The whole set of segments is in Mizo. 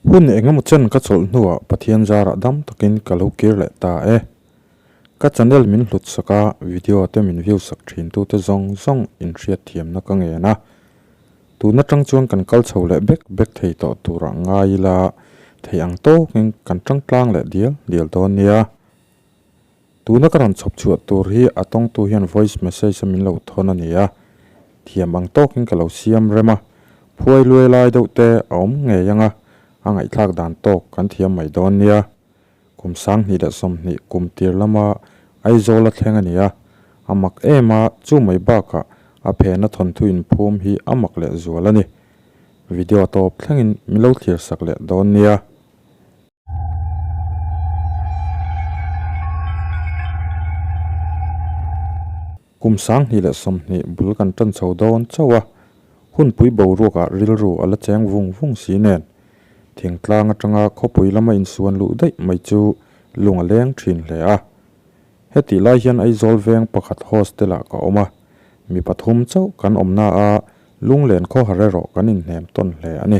Hun engemaw chen ka chawlh hnuah Pathian zarah dam takin ka lo kir leh ta e. Ka channel min hlut sak a, video te min view sak thin tute zawng zawng inhriat thiamna ka ngen a. Tun atang chuan kan kal chho leh bek bek thei tawh turah ngai ila thei ang tawkin kan tang tlang leh dial dial dawn nia. Tuna ka rawn chhawp chhuah tur hi a tawngtu hian voice message a min lo thawn a ni a, thiam ang tawkin ka lo siam rem a, phuai luai lai deuh te a awm ngei ang a, a ngaihthlak dan tawk kan thiam mai dawn nia. Kum 2020 kum tir lama Aizawl a thleng a ni a, a mak em a, chu mai bakah a phena thawnthu inphum hi a mak leh zual a ni. Video tawp thlengin min lo thlir sak leh dawn nia. Kum 2020 bul kan tan chho dawn chauh a, hunpui boruakah rilru a la cheng vung vung si nen, thingtlang atanga khawpui lama insuan luh daih mai chu lung a leng thin hle a. Hetih lai hian Aizawl veng pakhat hostel-ah ka awm a, mi pathum chauh kan awmna a lunglen khawhar erawh kan inhnem tawn hle a ni.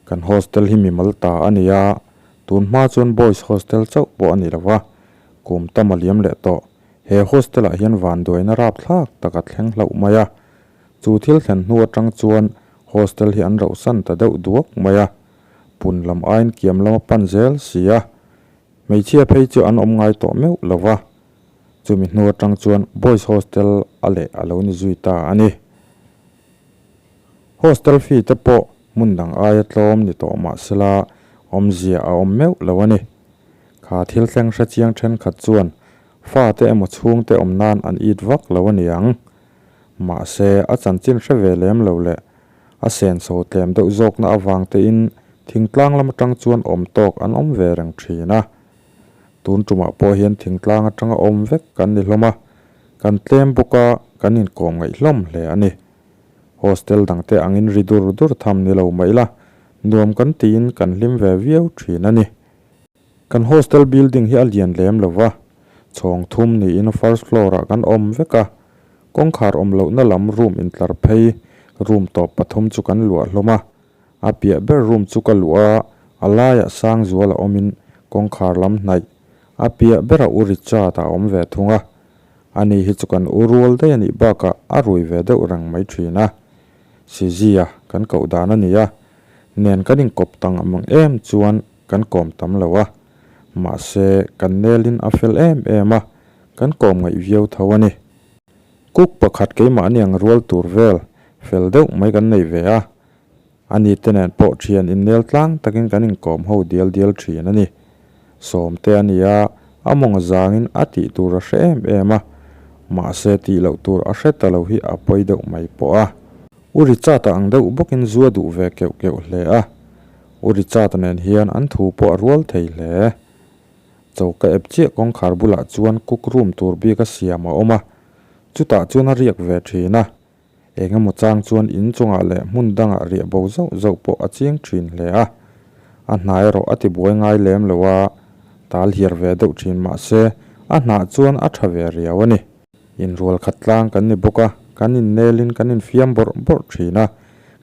Kan hostel hi mimal ta a ni a, tun hma chuan boys hostel chauh pawh a ni lo va, kum tam a liam leh tawh. He hostel ah hian vanduaina rapthlak tak a thleng hlauh mai a, chu thil thlen hnu atang chuan hostel hi an rauhsan ta deuh duak mai a, pun lam aiin kiam lam a pan zel si a, hmeichhia phei chu an awm ngai tawh meuh lo va, chumi hnu atang chuan boys hostel a leh a lo ni zui ta a ni. Hostel fee te pawh hmun dang aia tlawm ni tawh mah sela awmzia a awm meuh lo a ni. Kha thil thleng hre chiang thenkhat chuan fate emaw chhungte awm nan an it vak lo a niang. Mahse a chanchin hre ve lem lo leh a senso tlem deuh zawkna avang tein thingtlang lam atang chuan awm tawk an awm ve reng thin a. Tun tumah pawh hian thingtlang atanga awm vek kan ni hlawm a, kan tlem bawk a, kan inkawm ngaih hlawm hle a ni. Hostel dangte angin ri dur dur tham ni lo mah ila, nuam kan tiin kan hlim ve viau thin a ni. Kan hostel building hi a lian lem lo va, chhawng thum niin first floor ah kan awm vek a, kawngkhar awm lohna lam room intlar phei room tawp pathum chu kan luah hlawm a, a piah ber room chu ka luah a, a laiah sang zual a awmin kawngkhar lam hnaih a piah berah u Richard a awm ve thung a. Ani hi chu kan u rual daih a nih bakah a rui ve deuh reng mai thin a. Sizia kan koh dan a ni a, nen kan inkawp tang ang em chuan kan kawm tam lo a. Mahse, kan nelin a fel em em a, kan kawm ngaih viau tho a ni. Cook pakhat keimahni ang rual tur vel fel deuh mai kan nei ve a. Ani te nen pawh thian innel tlang takin kan inkawm ho dial dial thin a ni. Sawmte a ni a, a mawng zangin a tih tur a hre em em a, mahse tih loh tur a hre ta lo hi a pawi deuh mai pawh a. U Richard-a ang deuh bawkin zu a duh ve keuh keuh hle a, U Richard-a nen hian an thu pawh a rual thei hle. Choka ep chiah kawngkhar bulah chuan cook room tur bik a siam a awm a, chutah chuan a riak ve thin a. Eng emaw chang chuan in chungah leh hmun dangah riah bo zauh zauh pawh a chiang thin hle a, a hna erawh a ti buai ngai lem lo a, tal hiar ve deuh thin mah se a hnah chuan a tha ve riau a ni. Inrual khat tlang kan ni bawk a, kan innelin kan infiam bawrh bawrh thin a,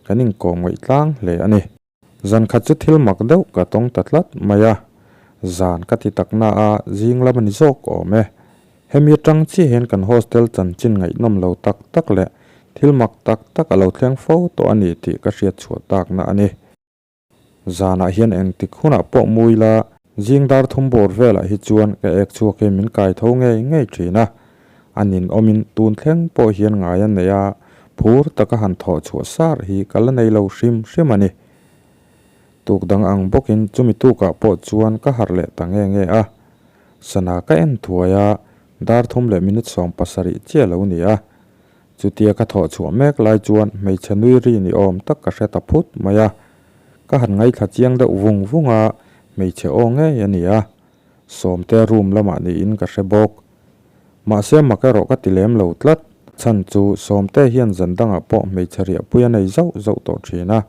kan inkawm ngaih tlang hle a ni. Zan khat chu thil mak deuh ka tawng ta tlat mai a, zan ka ti tak na a, zing lam a ni zawk awm e. Hemi atang chiah hian kan hostel chanchin ngaihnawm lo tak tak leh thil mak tak tak a lo thleng fo tawh a ni tih ka hriat chhuah takna a ni. Zanah hian engtik hunah pawh mu ila, zing dar thum bawr velah hi chuan ka ek chhuak hi min kai tho ngei ngei thin a, a ninawmin tun thleng pawh hian ngai a nei a, phur taka han thawh chhuah sar hi ka la nei lo hrim hrim a ni. Tuk dang ang bawkin chumi tukah pawh chuan ka harh leh ta nge nge a, sana ka en thuai a, dar thum leh minute 70 chiah lo ni a. Chutia ka thawh chhuah mek lai chuan hmeichhe nui ri ni awm tak ka hre ta phut mai a, ka han ngaithla chiang deuh vung vung a, hmeichhe aw ngei a ni a, Sawmte room lamah niin ka hre bawk. Mahse mak erawh ka ti lem lo tlat. Chhan chu Sawmte hian zan dangah pawh hmeichhe riahpui a nei zauh zauh tawh thin a.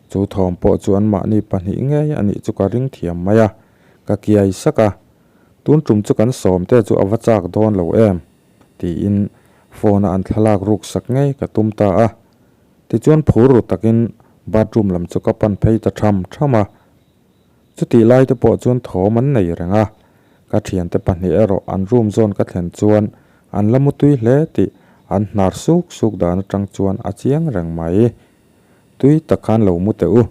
Chu thawm pawh chu anmahni pahnih ngei a nih chu ka ring thiam mai a, ka kiai sak a. Tun tum chu kan Sawmte chu a va chak dawn lo em? tiin phone a an thlalak ruk sak ngei ka tum ta a. Tichuan phur ru takin bathroom lam chu ka pan phei ta tham tham a. Chutih lai te pawh chuan thawm an nei reng a, ka thiante pahnih erawh an room zawn ka thlen chuan an la mutui hle tih an hnar suk suk dan atang chuan a chiang reng mai. Tui tak khan lo mu teh u,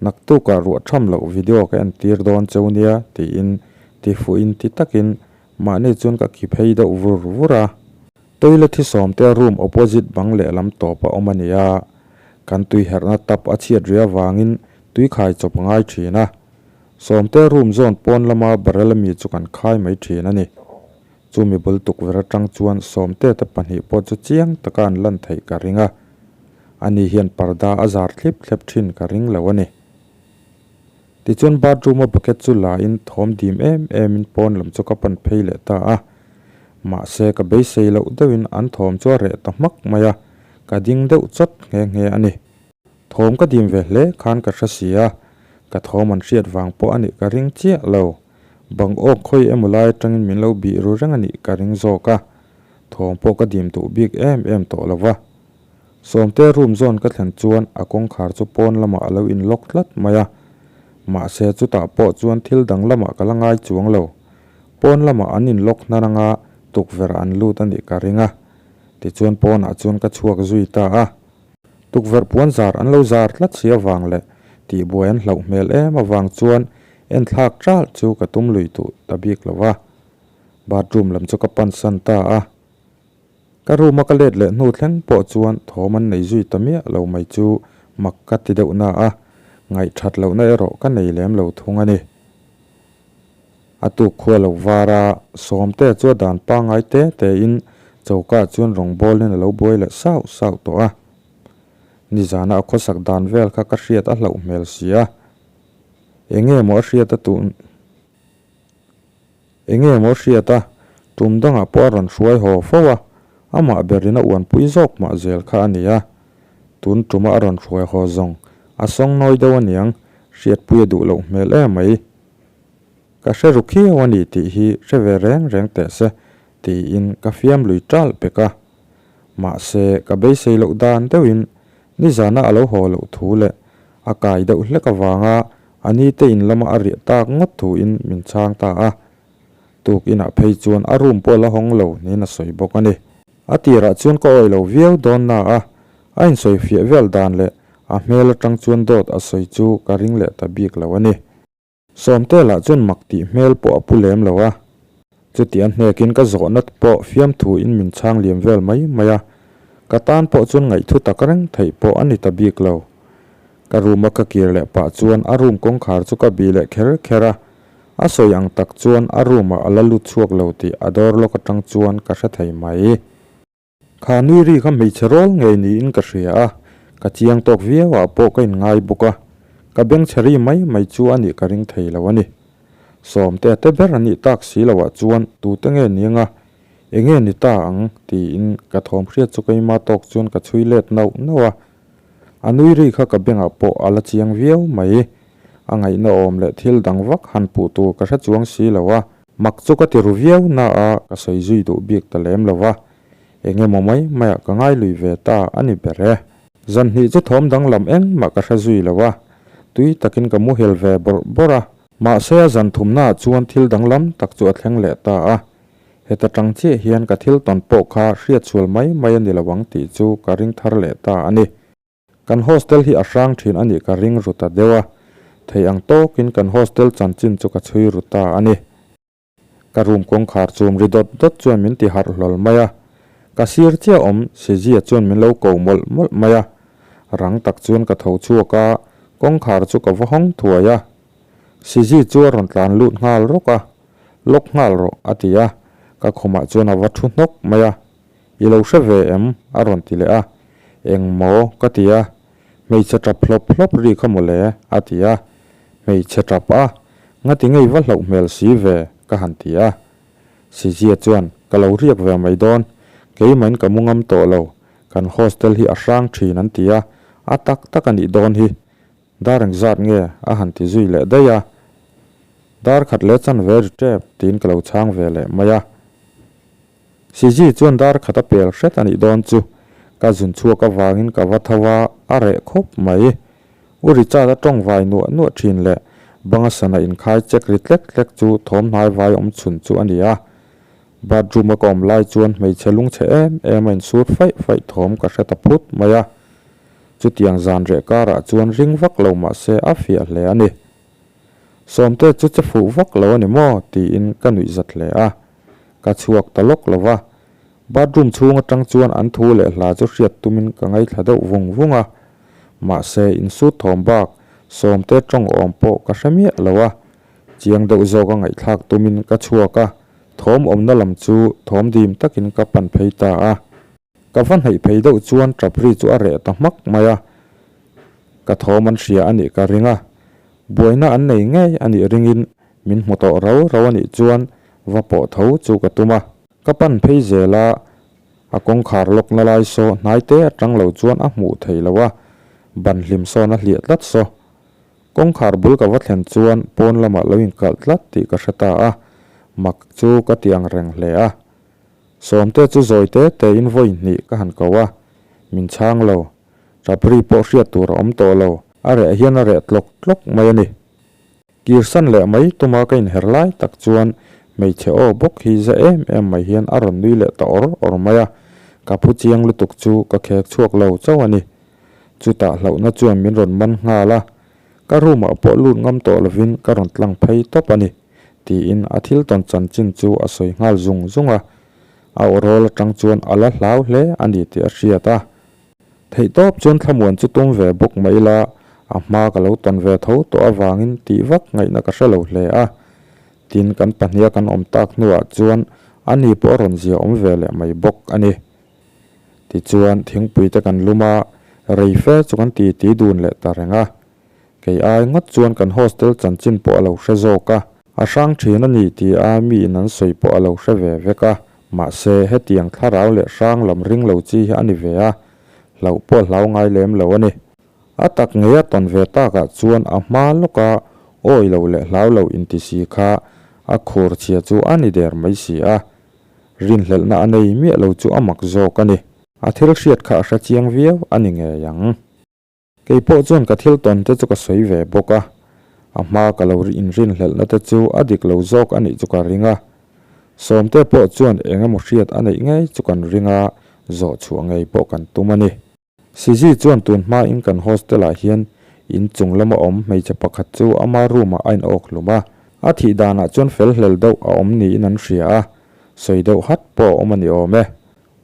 naktukah ruah tham loh video ka entir dawn cheu nia tiin tifuhin ti takin mahni chuan ka khi phei deuh vur vur a. Toilet hi sawmte room opposite bang lehlam tawp a awm a ni a, kan tui herhna tap a chhiat ri avangin tui khai chawp a ngai thin a. Sawmte room zawn pawn lama barrel ami chu kan khai mai thin a ni. Chumi bul tukverh atang chuan sawmte te pahnih pawh chu chiang taka an lan theih ka ring a, ani hian parda a zar thlip thlep thin ka ring lo a ni. Tichuan bathroom a bucket chu la in thawm dim em em in pawn lam chu ka pan phei leh ta a. Mahse ka beisei loh deuh in an thawm chu a reh ta hmak mai a, ka ding deuh chawt nghe nghe a ni. Thawm ka dim ve hle khan ka hre si a, ka thawm an hriat vang pawh a nih ka ring chiah lo. Bang awk khawi emaw lai atangin min lo bih ru reng a nih ka ring zawk a, thawm pawh ka dim duh bik em em tawh lo va. Sawmte room zawn ka thlen chuan a kawngkhar chu pawn lamah a lo in lock tlat mai a, mahse chutah pawh chuan thil dang lamah ka la ngai chuang lo. Pawn lamah an in lock hnan anga tukverh an lut a nih ka ring a, tichuan pawnah chuan ka chhuak zui ta a. Tukverh puan zar an lo zar tlat si avang leh tihbuai an hlauh hmel em avang chuan enthlak ṭalh chu ka tum lui duh ta bik lo va, bathroom lam chu ka pansan ta a. Ka room a ka let leh hnu thleng pawh chuan thawm an nei zui ta miah lo mai chu mak ka ti deuh na a, ngaihthat lohna erawh ka nei lem lo thung a ni. A tuk khua lo var a, Sawmte chu a dan pangngai te te in choka chuan rawngbawlin a lo buai leh sauh sauh tawh a. Nizana a khawsak dan vel kha ka hriat a hlauh hmel si a, enge maw a hriat a tun. Enge maw hriat a, tum dangah pawh a rawn hruai haw fo a, amah berin a uanpui zawk mah zel kha a ni a. Tun tuma a rawn hruai haw zawng a sawng nawi deuh aniang, hriatpui a duh loh hmel em mai. Ka hre ru khiau a ni tih hi hre ve reng reng teh se tiin ka fiam lui ṭalh pek a. Mahse, ka beisei loh dan deuhin nizana a lo haw loh thu leh a kai deuh hlek avanga A ni te in lama a riah tak ngawt thuin min chhang ta a, tuk inah phei chuan a room pawh la hawng lo niin a sawi bawk a ni. A tirah chuan ka awih lo viau dawn na a, a insawi fiah vel dan leh a hmel atang chuan dawt a sawi chu ka ring leh ta bik lo a ni. Sawmte lah chuan mak tih hmel pawh a pu lem lo a, chuti a hnekin ka zawhna pawh fiamthuin min chhang liam vel mai mai a, ka tan pawh chuan ngaihthu tak reng theih pawh a ni ta bik lo. Ka room a ka kir leh pah chuan a room kawngkhar chu ka bih leh kher kher a, a sawi ang tak chuan a room ah a la lut chhuak lo tih a door lock atang chuan ka hre thei mai. Kha nui ri kha hmeichhe rawl ngei niin ka hria a, ka chiang tawk viau ah pawh ka inngai bawk a, ka bengchhe ri mai mai chu a nih ka ring thei lo a ni. Sawmte a te ber a nih tak si lo ah chuan tute nge ni anga enge ni ta ang tiin ka thawm hriat chu keima tawk chuan ka chhui let nauh nauh a, A nui ri kha ka bengah pawh a la chiang viau mai. A ngaihna awm leh thil dang vak han puh tur ka hre chuang si lo a. Mak chu ka ti ru viau na a, ka sawi zui duh bik ta lem lo va. Eng emaw mai maiah ka ngai lui ve ta a ni ber e. Zan hnih chu thawm danglam engmah ka hre zui lo a, tui takin ka muhil ve bawrh bawrh a. Mahse a zan thumnaah chuan thil danglam tak chu a thleng leh ta a. Heta tang chiah hian ka thil tawn pawh kha hriatsual mai mai a ni lo ang tih chu ka ring thar leh ta a ni. Kan hostel hi a hrang thin a nih ka ring ru ta deuh a, thei ang tawkin kan hostel chanchin chu ka chhui ru ta a ni. Ka room kawngkhar chum ri dawt dawt chuan min ti harh hlawl mai a, ka sir chiah awm Sezia chuan min lo ko mawlh mawlh mai a, rang tak chuan ka tho chhuak a, kawngkhar chu ka va hawng thuai a. Sezi chu a rawn tlan lut nghal rawk a, Lawk nghal rawh, a ti a, ka khumah chuan a va thu hnawk mai a. I lo hre ve em? a rawn ti leh a. Eng maw? ka ti a. Hmeichhe tap hlawp hlawp ri kha mawle, a ti a. Hmeichhe tap a, ngati ngei va hlauh hmel si ve, ka han ti a. Sizia chuan, Ka lo riak ve mai dawn, keimahin ka mu ngam tawh lo, kan hostel hi a hrang thin an ti a, a tak tak a nih dawn hi, Dar engzat nge a han ti zui leh daih a, dar khat leh chanve ri tep tiin ka lo chhang ve leh mai a. Siji chuan dar khat a pel hret a nih dawn chu ka zun chhuak avangin ka va tho a, a reh khawp mai. U Richard-a tawng vai nuah nuah thin leh banga sana inkhai check ri tlek tlek chu thawm hnai vai awm chhun chu a ni a. Bathroom a ka awm lai chuan hmeichhe lungchhe em em a insur faih faih thawm ka hre ta phut mai a. Chutiang zan reh karah chuan ring vak lo mah se a fiah hle a ni. Sawmte chu che fuh vak lo a ni maw? tiin ka nuih zat hle a. Ka chhuak ta lawk lo va. Bathroom chhung atang chuan an thu leh hla chu hriat tumin ka ngaithla deuh vung vung a. Mahse, insut thawm bak Sawmte tawng awm pawh ka hre miah lo a. Chiang deuh zawka ngaihthlak tumin ka chhuak a, thawm awmna lam chu thawm dim takin ka pan phei ta a. Ka va hnaih phei deuh chuan tap ri chu a reh ta hmak mai a, ka thawm an hria a nih ka ring a, buaina an nei ngei a nih ringin min hmu tawh rau rau a nih chuan va pawh tho chu ka tum a. Ka pan phei zel a, a kawngkhar lawkna lai saw hnai te atang lo chuan a hmuh theih loh a, ban hlim sawn a hliah tlat saw. Kawngkhar bul ka va thlen chuan pawn lamah lo inkalh tlat tih ka hre ta a, mak chu ka ti ang reng hle a. Sawmte chu zawi te tein vawi hnih ka han ko a, min chhang lo. Chapri pawh hriat tur a awm tawh lo, a reh hian a reh tlawk tlawk mai a ni. Kirsan leh mai tuma ka inher lai tak chuan hmeichhe aw bawk hi za em em mai hian a rawn nui leh ta awr awr mai a, ka phu chiang lutuk chu ka khek chhuak lo chauh a ni. Chutah hlauhna chuan min rawn man nghal a, ka room ah pawh lut ngam tawh lovin ka rawn tlang phei tawp a ni. Tiin a thil tawn chanchin chu a sawi nghal zung zung a, a aw rawl atang chuan a la hlau hle a ni tih a hriat a. Theihtawp chuan thlamuan chu tum ve bawk mai ila, a hma ka lo tawn ve tho tawh avangin tih vak ngaihna ka hre lo hle a. Tin, kan pahniha kan awm tak hnuah chuan a ni pawh a rawn zia awm ve leh mai bawk a ni. Tichuan, thingpui te kan lum a, rei fe chu kan titi dun leh ta reng a. Kei ai ngawt chuan kan hostel chanchin pawh a lo hre zawk a, a hrang thin a ni ti a mi in an sawi pawh a lo hre ve vek a, mahse hetiang thlarau leh hrang lam ring lo chi hi a ni ve a, hlauh pawh a hlau ngai lem lo a ni. A tak ngei a tawn ve takah chuan a hma lawka awi lo leh hlau lo inti si kha a khur chhia chu a ni der mai si a, rinhlelhna a nei miah lo chu a mak zawk a ni. A thil hriat kha a hre chiang viau a ni ngei ang. Kei pawh chuan ka thil tawn te chu ka sawi ve bawk a, a hma ka lo inrinhlelhna te chu a dik lo zawk a nih chu ka ring a. Sawmte pawh chuan eng emaw hriat a neih ngei chu kan ring a, zawh chhuah ngei pawh kan tum a ni. Sizi chuan tun hmain kan hostel ah hian in chung lama awm hmeichhe pakhat chu ama room ah a in awk hlum a, a thih danah chuan fel hlel deuh a awm niin an hria a, sawi deuh hat pawh a awm a ni awm e.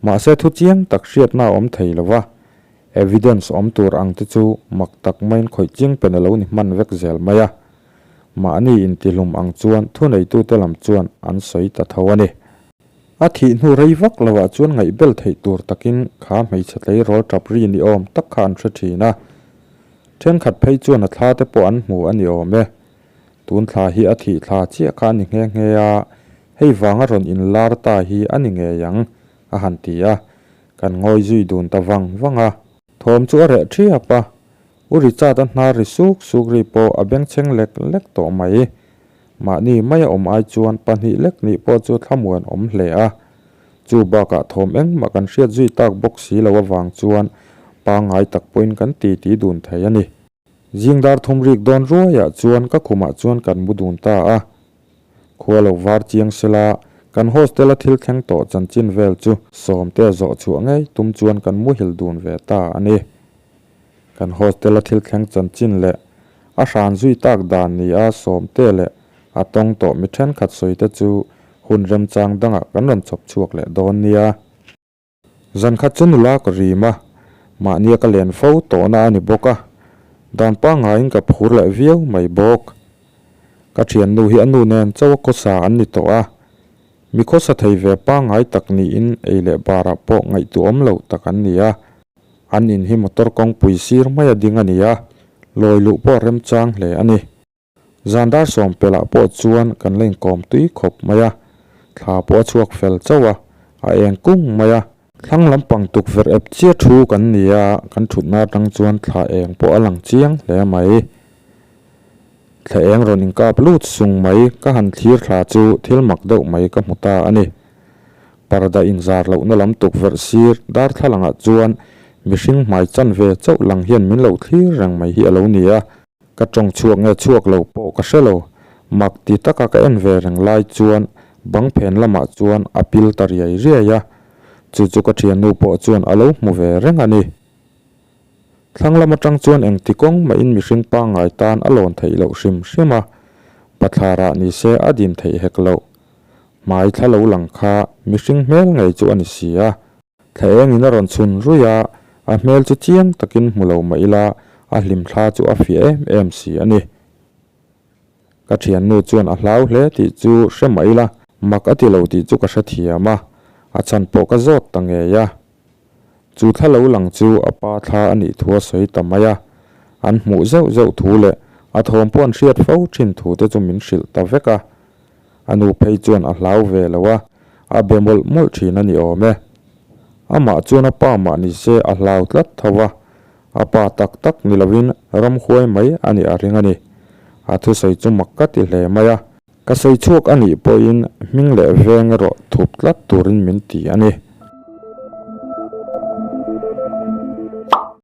Mahse thu chiang tak hriatna a awm thei lo va, Evidence awm tur ang te chu mak tak maiin khawih ching pen a lo ni hman vek zel mai a. Mahni intihlum ang chuan thuneitute lam chuan an sawi ta tho a ni. A thih hnu rei vak loah chuan ngaihbel theih tur takin kha hmeichhe tleirawl tap ri ni awm tak kha an hre thin a. Thenkhat phei chuan a thla te pawh an hmu a ni awm e. Tun thla hi a thih thla chiah kha a ni nghe nghe a, hei vanga rawn inlar ta hi a ni ngei ang, a han ti a. Kan ngawi zui dun ta vang vang a. Thawm chu a reh thiap a, U Richard-a hnar ri suk suk ri pawh a bengchheng lek lek tawh mai. Mahni maia awm ai chuan pahnih lek nih pawh chu thlamuan awm hle a. Chu bakah thawm engmah kan hriat zui tak bawk si lo avang chuan pangngai tak pawhin kan titi dun thei a ni. Zing dar thum rik dawn ruaiah chuan ka khumah chuan kan mu dun ta a. Khua lo var chiang sela, kan hostel a thil thleng tawh chanchin vel chu Sawmtea zawh chhuah ngei tum chuan kan muhil dun ve ta a ni. Kan hostel a thil thleng chanchin leh a hran zui tak dan ni a Sawmtea leh a tawng tawh mi thenkhat sawi te chu hun remchang dangah kan rawn chawp chhuak leh dawn nia. Zan khat chu nula ka rim a, mahnia ka len fo tawhna a ni bawk a, dan pangaiin ka phur leh viau mai bawk. Ka thiannu hi a nu nen chauh a khawsa an ni tawh a, mi khawsa thei ve pangai tak niin ei leh barah pawh ngaihtuahawm loh tak an ni a, an in hi motor kawngpui sir maia ding a ni a, lawi luh pawh remchang hle a ni. Zan dar sawm pelh ah pawh chuan kan la inkawm tui khawp mai a, thla pawh a chhuak fel chauh a, a eng kung mai a. Thlang lampang tukverh ep chiah thu kan ni a, kan thutna atang chuan thla eng pawh a lang chiang hle mai. Thla eng rawn inkap lut sung mai ka han thlir thla chu thil mak deuh mai ka hmu ta a ni. Parda inzar lohna lam tukverh sir darthlalangah chuan Mihring hmai chanve chauh lang hian min lo thlir reng mai hi a lo ni a. Ka tawng chhuak nge chhuak lo pawh ka hre lo. Mak ti taka ka en ve reng lai chuan bang phen lamah chuan a pil ta riai riai a. Chu chu ka thiannu pawh chuan a lo hmu ve reng a ni. Thlang lam atang chuan engti kawng mahin mihring pangngai tan a lawn theih loh hrim hrim a, bathlarah ni se a din theih hek loh. Hmai thla lo lang kha mihring hmel ngei chu a ni si a. Thla engin a rawn chhun ruih a, a hmel chu chiang takin hmu lo mah ila a hlimthla chu a fiah em em si a ni. Ka thiannu chuan a hlau hle tih chu hre mah ila mak a ti lo tih chu ka hrethiam a, a chhan pawh ka zawt ta ngei a. Chu thla lo lang chu a pa thla a nih thu a sawi ta mai a, an hmuh zeuh zeuh thu leh a thawm pawh an hriat fo thin thu te chu min hrilh ta vek a. A nu phei chuan a hlau ve lo a, a be mawlh mawlh thin a ni awm e. Amah chuan a pa mah ni se a hlau tlat tho a, a pa tak tak ni lovin ramhuai mai a nih a ring a ni. A thusawi chu mak ka ti hle mai a. Ka sawi chhuak a nih pawhin hming leh veng erawh thup tlat turin min ti a ni.